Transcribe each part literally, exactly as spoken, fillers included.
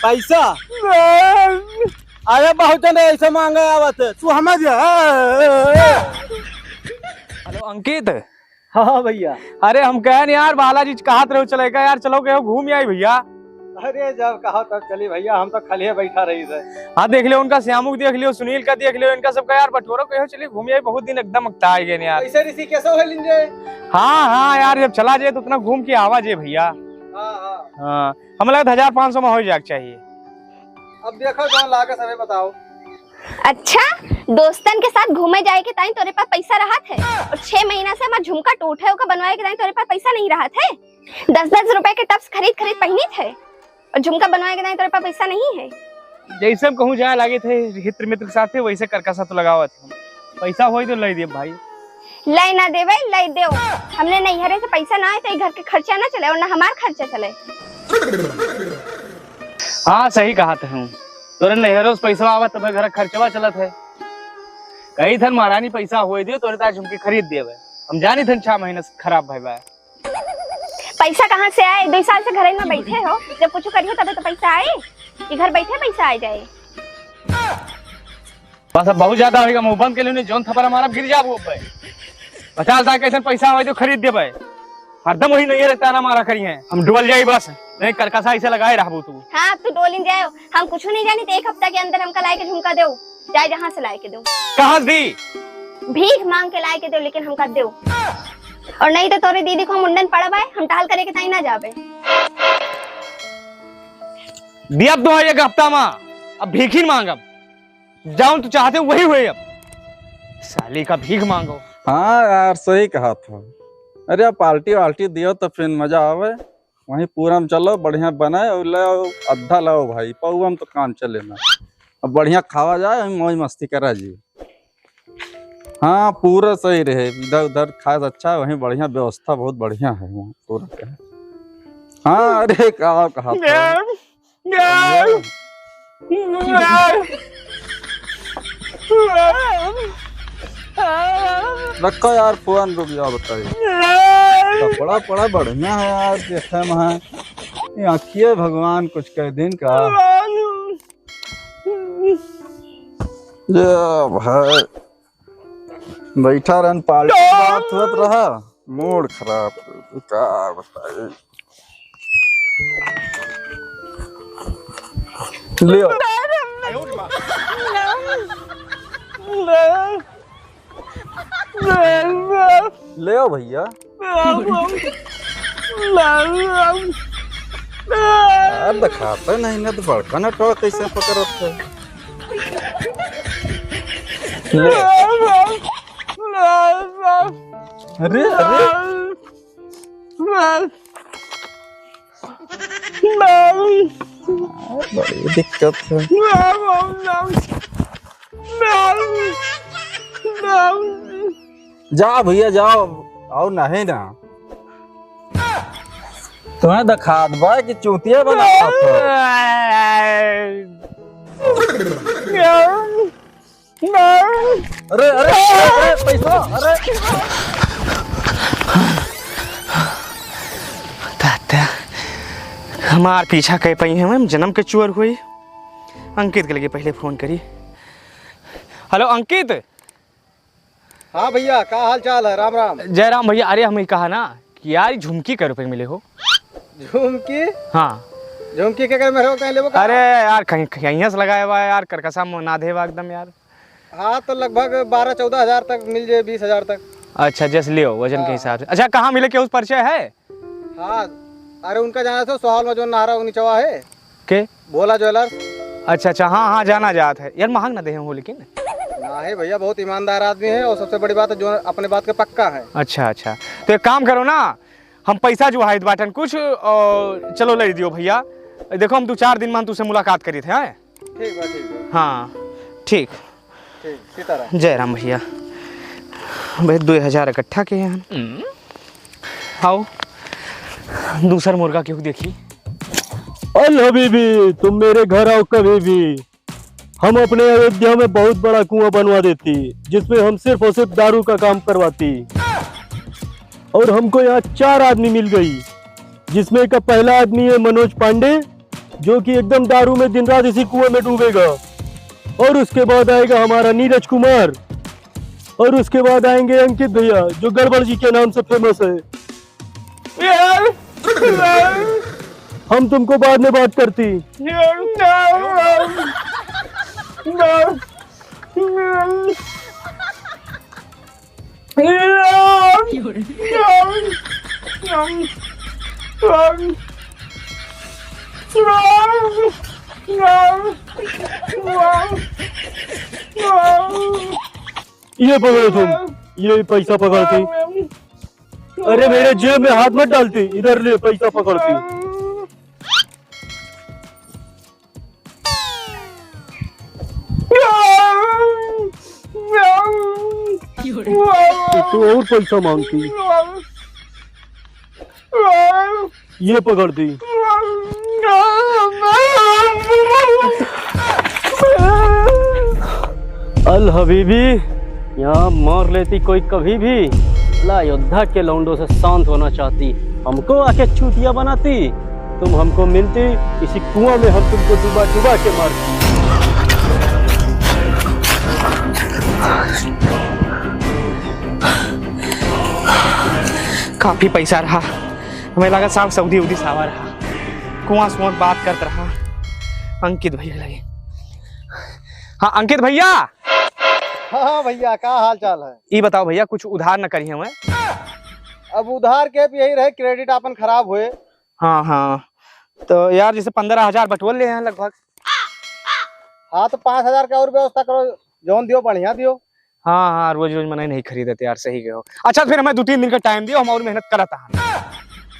पैसा? अरे बहुत जने ऐसे मांगे आवत है, तू हमें दे। हेलो अंकित। हाँ भैया। अरे हम कहन यार, बालाजी कहत रहो चले का यार, चलो कहो घूम आई भैया। अरे जब कहो तब चली भैया, हम तो खालिए बैठा रही थे। हाँ देख लियो उनका, श्यामू के देख लियो, सुनील का देख लियो, इनका सबका यार बटोरो कहो चली घूम आई, बहुत दिन एकदम अकता गए यार। कैसे ऋषि कैसे हो लिंजे? हाँ हाँ यार, जब चला जाए तो उतना घूम के आवा जाए भैया। हाँ हाँ। हाँ, हमें लगता हजार पाँच सौ में हो जाए के चाहिए। अब देखो जौन लागे सबे बताओ। अच्छा, दोस्तन के साथ घूमे जाए के ताई तोरे पास पैसा रहत है और छह महीना से हमार झुमका टूट है, ओका बनवाए के ताई तोरे पास पैसा नहीं रहत है। दस दस रुपए के टप्स खरीद खरीद पहिनित है और झुमका बनवाए के ताई तोरे पास पैसा नहीं है। जैसे हम कहूँ जाए लागे थे हित मित्र के साथ थे, वैसे करका साथ लगावत हम। पैसा होई तो लै देब भाई। लै ना देवे, लै देव। हमने नैहरे से पैसा ना आए तो ई घर के खर्चा ना चले और ना हमार खर्चा चले। हाँ सही कहा थे हम, तोरे नैहरों से पैसा आवत तब घर खर्चवा चलत है। कही थन महारानी पैसा होई दे तोरे तार झुमकी खरीद देवे। हम जानी थन छह महीना से खराब भाई बा। पैसा कहाँ से आए? दो साल से घर में बैठे हो, जब कुछ करियो तबे तो पैसा आए। ई घर बैठे पैसा आ जाए। बस अब बहुत ज्यादा होइगा, मुंह बंद कर लेने, जौन थप्पड़ मारब गिर जाबू अब। पचास हजार कैसन पैसा होई तो खरीद देबे। हरदम वही नहीं रहता ना मारा करी है, हम डुबल जाई बस। नहीं करकसा ऐसे लगाए रहबू तू। हाँ, तू डोलिन जाए, हम कुछ नहीं जानी, तो एक हफ्ता के अंदर हमका लाए के झुमका देउ, चाहे जहाँ से लाए के देउ। कहाँ से दी? भीख मांग के लाए के देउ, लेकिन हमका देउ। और नहीं तो तोरे दीदी को हम मुंडन पड़ब है, हम टहल करे के ताई ना जाबे। दिया अब तो एक हफ्ता मा, अब भीख ही मांगब। जौन तू चाहते वही हुए अब। साली का भीख मांगो। हाँ यार, सही कहा था। अरे, अब पार्टी वार्टी दियो तो फिर मजा आवे। वहीं पूरा में चलो, बढ़िया बनाए और ले आओ, आधा लाओ भाई, पौवा में तो काम चले ना। अब बढ़िया खावा जाए, वहीं मौज मस्ती करा जी। हाँ, पूरा सही रहे, इधर उधर खाए से अच्छा है, वहीं बढ़िया व्यवस्था, बहुत बढ़िया है वहाँ पूरा का। हाँ, अरे, का कहा था? रखो यार फोन, रुक जाओ, बताइए। कपड़ा पड़ा बढ़िया है यार, देखे में है। ये आँखिए भगवान कुछ कह दिन का। ये भाई। बैठा रहन, पार्टी बात होत रहा, मूड खराब, का बताई। लियो। लियो भैया। यार, दिखाते नहीं ना तो बड़का नटवा कैसे पकड़त है। ले। अरे, अरे। बड़ी दिक्कत है। जा भैया, जाओ, आओ नहीं ना। तुम्हें दिखात बा कि चूतिया बनावत हो। अरे, अरे, अरे, पैसा, अरे। तात्या, हमार पीछा कइ पइहें, हम जनम के चोर होई। अंकित के लगे पहिले फोन करी। हेलो अंकित। हाँ भैया, का हाल चाल है? राम राम। जय राम भैया। अरे हम ई कहा ना कि यार, ई झुमकी कै रुपए में मिले हो? झुमकी? हाँ। झुमकी के कर में हो, कहीं लेबो का? अरे यार, कहीं, कहीं से लगाए हुआ है यार, करकसा में ना देवा एकदम यार। हाँ, तो लगभग बारह चौदह हजार तक मिल जाए, बीस हजार तक। अच्छा, जस लियो वजन के हाँ। हिसाब से। अच्छा, कहाँ मिले, केहू से परिचय है? हाँ, अरे उनका जाना था, सोहाल में जो नारा निचवा है। के? भोला ज्वेलर्स। अच्छा, अच्छा, हाँ, हाँ, जाना जात है। यार, महंग ना देहे हो लेकिन। ना है भैया, बहुत ईमानदार आदमी है और सबसे बड़ी बात है, जो अपने बात के पक्का है। अच्छा, अच्छा, तो एक काम करो ना, हम पैसा जुहाइत बाटन कुछ और चलो लै दियो भैया। देखो, हम दो चार दिन में हम तुझसे मुलाकात करी थे, हैं? ठीक बा, ठीक बा। हाँ, ठीक। ठीक, सीताराम। जय राम भैया। भाई, दो हजार इकट्ठा किए हैं हम। आओ, दूसर मुर्गा केहू देखी। अल हबीबी, तुम मेरे घर आओ कभी भी। हम अपने अयोध्या में बहुत बड़ा कुआं बनवा देती, जिसमें हम सिर्फ और सिर्फ दारू का काम करवाती। और हमको यहाँ चार आदमी मिल गई। जिसमें का पहला आदमी है मनोज पांडे, जो कि एकदम दारू में दिन रात इसी कुएं में डूबेगा। और उसके बाद आएगा हमारा नीरज कुमार, और उसके बाद आएंगे अंकित भैया, जो गड़बड़ जी के नाम से फेमस है। हम तुमको बाद में बात करती। ये पकड़ो तुम, ये पैसा पकड़ती। अरे मेरे जेब में हाथ मत डालती, इधर ले पैसा पकड़ती। तू और पैसा मांगती। ये पकड़ दी। अल हबीबी, यहाँ मार लेती कोई कभी भी। ला अयोध्या के लौंडों से शांत होना चाहती, हमको आके चूतिया बनाती। तुम हमको मिलती, इसी कुआं में हम तुमको डुबा डुबा के मारती। काफी पैसा रहा, हमें लगा साफ सऊदी उदी सावा रहा। कुआं सुआं बात करत रहा अंकित भैया लगे। हाँ अंकित भैया। हाँ, हाँ भैया, का हाल चाल है? ई बताओ भैया, कुछ उधार न करिए हमें। अब उधार के भी यही रहे, credit आपन खराब होए। हाँ, हाँ, तो यार जैसे पन्द्रह हजार बटोर ले हैं लगभग। हाँ, तो पाँच हजार के और व्यवस्था करो, जौन दियो बढ़िया दियो। हाँ, हाँ, रोज रोज मनई नहीं खरीदत यार, सही कहो। अच्छा, फिर हमें दो तीन दिन का time दियो, हम और मेहनत करत हन।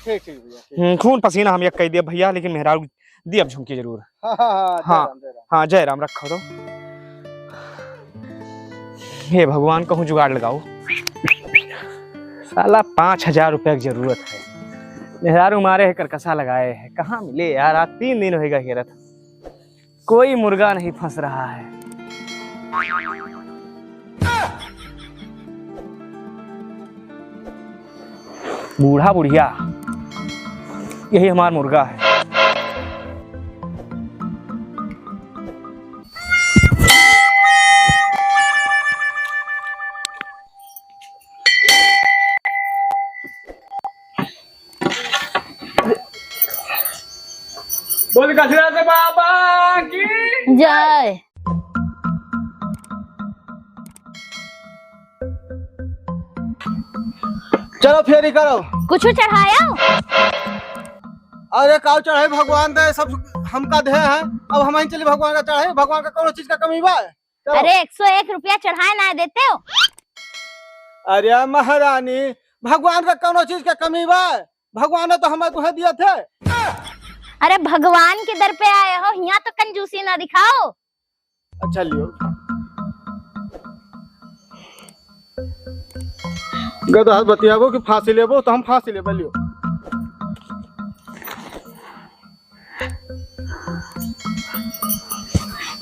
ठीक, ठीक भैया, ठीक। हम्म, खून पसीना हम एक कई दिए भैया, लेकिन मेहरारू दिए अब झुमकी जरूर। हाँ, हाँ, हाँ, जय हाँ, राम, जय राम। हाँ, जय राम, रखो तो। हे भगवान, कहूँ जुगाड़ लगाओ। साला पाँच हजार रुपया की जरूरत है। मेहरारू मारे है, करकसा लगाए है, कहाँ मिले यार? आज तीन दिन होइगा हेरत। कोई मुर्गा नहीं फंस रहा है। बूढ़ा बुढ़िया, यही हमार मुर्गा है। बोल गजराज बाबा की जय। चलो फेरी करो। कुछ चढ़ाया? अरे काऊ चढ़ाई, भगवान दे, सब हमका दे है, अब हम ही चली भगवान का चढ़ाई, भगवान का कौनो चीज का कमी बा? चलो। अरे एक सौ एक रुपया चढ़ाए ना देते हो? अरे महारानी, भगवान का कौनो चीज का कमी बा? भगवान ने तो हमें तुहे दिए थे। अरे भगवान के दर पे आए हो, यहाँ तो कंजूसी ना दिखाओ। अच्छा लियो। गदा हाथ बतियाबो कि फांसी लेबो, तो हम फांसी लेबे लियो।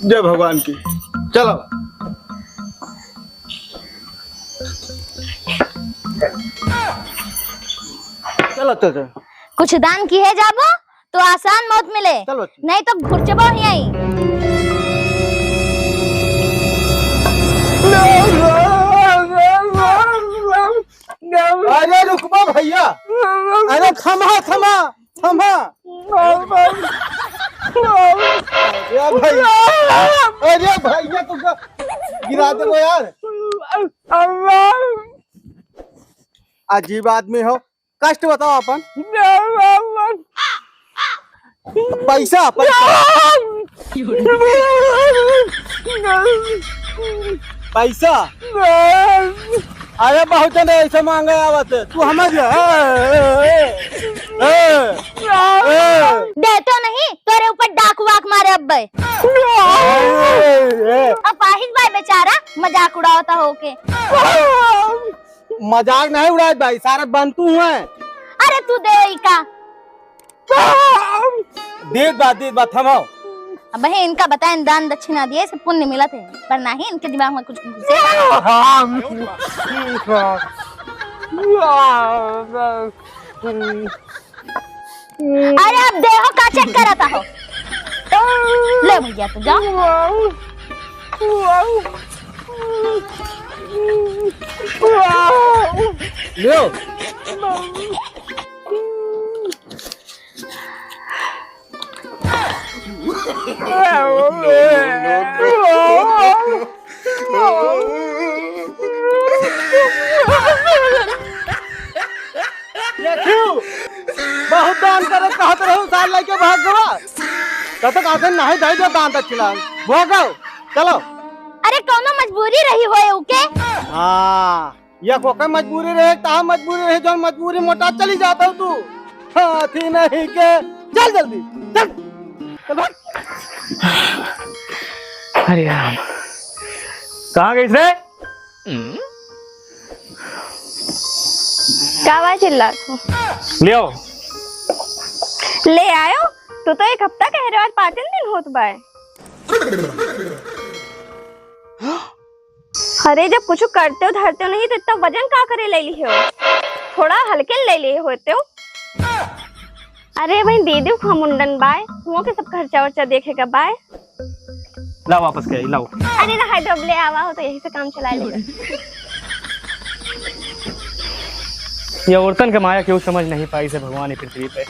जय भगवान की। चलो। चलो, चलो, चलो। कुछ दान किहे जाबो तो आसान मौत मिले, चलो। नहीं तो घुरचबो ही आई। अरे रुकबा भैया, अरे थमा, थमा। थमा। अरे भैया, अरे भैया, तुमका गिरा देबो यार। अजीब आदमी हो, कष्ट बताओ अपन। पैसा, पैसा। पैसा? अरे बहुत जने ऐसे मांगे आवत है, तू समझ ले। ए, ए, ए, ए। दे तो नहीं, तोरे ऊपर डाकू वाक मारे अब्बे। ए, ए। अपाहिज बाय बेचारा, मजाक उड़ावता होके। मजाक नहीं उड़ात भाई, सारा बनतू है। अरे तू दे ई का? देत बा, देत बा, थमाओ। अब है इनका बताएं, दान दक्षिणा दिए से पुण्य मिलत है, पर नहीं इनके दिमाग में कुछ घुसे। अरे, अब देहो का check करत हो? ले भैया, तू जा। लियो। देखियो, बहुत दान करे कहत रहू, सार लइके भाग गवा। कतक आदमी नहीं दे दो दान दक्षिणा। भोगो, चलो। अरे, कौनो मजबूरी रही होए उके? हाँ, या कोका मजबूरी रहे, तहा मजबूरी रहे, जौन मजबूरी मोटा चली जात हो तू। हाथी नहीं के, चल जल्दी, चल, चल भाग। अरे राम, कहाँ गइस रे? का बा चिल्लात हो? ले आओ। ले आयो? तू तो एक हफ्ता कह रहे हो, आज पाँचन दिन होत बाय। अरे, जब कुछ करते हो धरते हो नहीं तो इतना वजन का करे ले लिए हो? थोड़ा हल्के ले लिए होते हो। अरे भाई, दे दो खा मुंडन बाय, हुआ के सब खर्चा वर्चा देखे का बाय। लाओ वापस के आई, लाओ। अरे रहा दो, अब ले आवा हो तो यही से काम चला लेगा। ये औरतन के माया केहू समझ नहीं पाई से भगवान ही पृथ्वी पे।